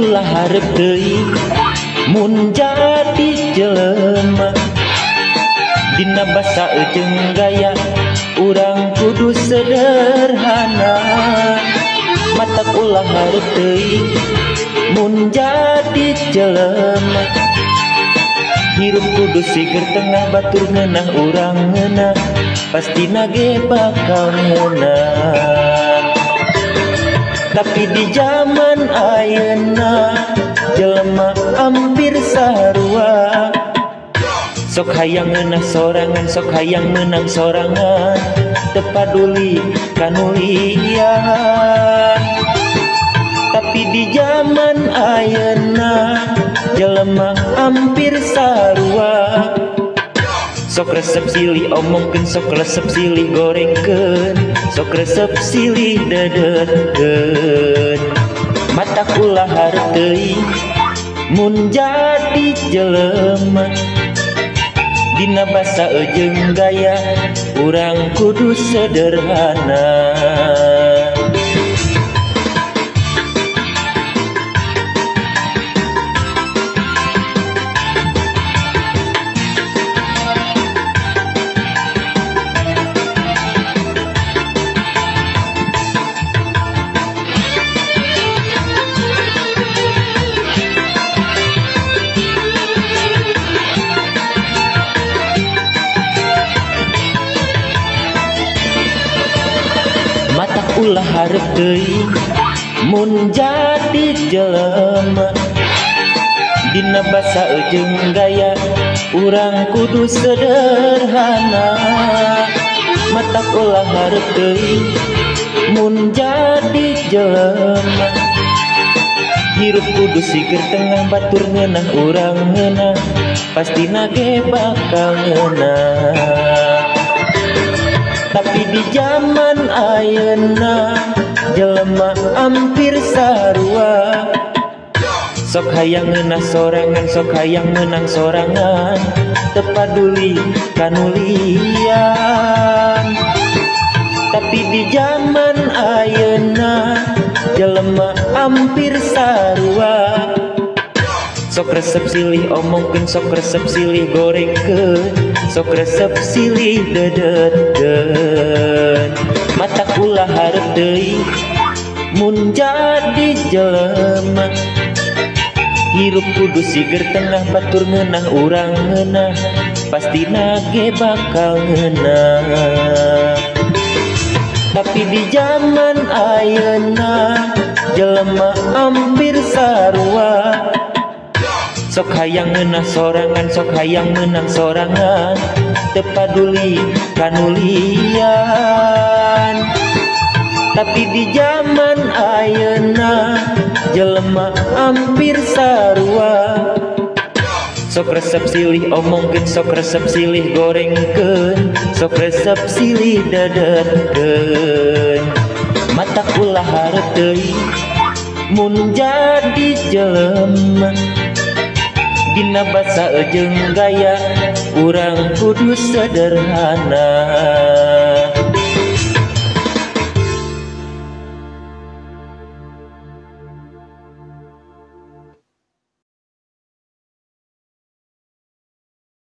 ulah hareup teuing mun jadi jelema. Dina basa jeung gaya urang kudu sederhana. Matak ulah hareup teuing mun jadi jelema. Hirup kudu siger tengah batur ngeunah urang ngeunah, pastina ge bakal ngeunah. Tapi di zaman ayeuna jelema hampir sarua. Sok hayang ngeunah sorangan, sok hayang meunang sorangan, teu paduli ka nu lian. Tapi di zaman ayeuna jelema hampir sarua. Sok resep silih omongkeun, sok resep silih gorengkeun, sok resep silih dedetkeun. Matak ulah hareup teuing mun jadi jelema. Dina basa jeung gaya urang kudu sederhana. Matak ulah hareup teuing mun jadi jelema. Dina basa jeung gaya urang kudu sederhana. Matak ulah hareup teuing mun jadi jelema. Hirup kudu siger tengah batur ngeunah urang ngeunah, pastina ge bakal ngeunah. Tapi di zaman ayeuna jelema hampir sarua. Sok hayang ngeunah sorangan, sok hayang meunang sorangan, teu paduli ka nu lian. Tapi di zaman ayeuna jelema hampir sarua. Sok resep silih omongkeun, sok resep silih gorengkeun, sok resep silih dedetkeun. Matak ulah hareup teuing mun jadi jelema. Hirup kudu siger tengah batur ngeunah urang ngeunah, pastina ge bakal ngeunah. Tapi di zaman ayeuna jelema hampir sarua. Sok hayang ngeunah sorangan, sok hayang meunang sorangan, teu paduli ka nu lian. Tapi di zaman ayeuna jelema hampir sarua. Sok resep silih omongkeun, sok resep silih gorengkeun, sok resep silih dedetkeun. Matak ulah hareup teuing mun jadi jelema. Dina basa jeung gaya urang kudu sederhana.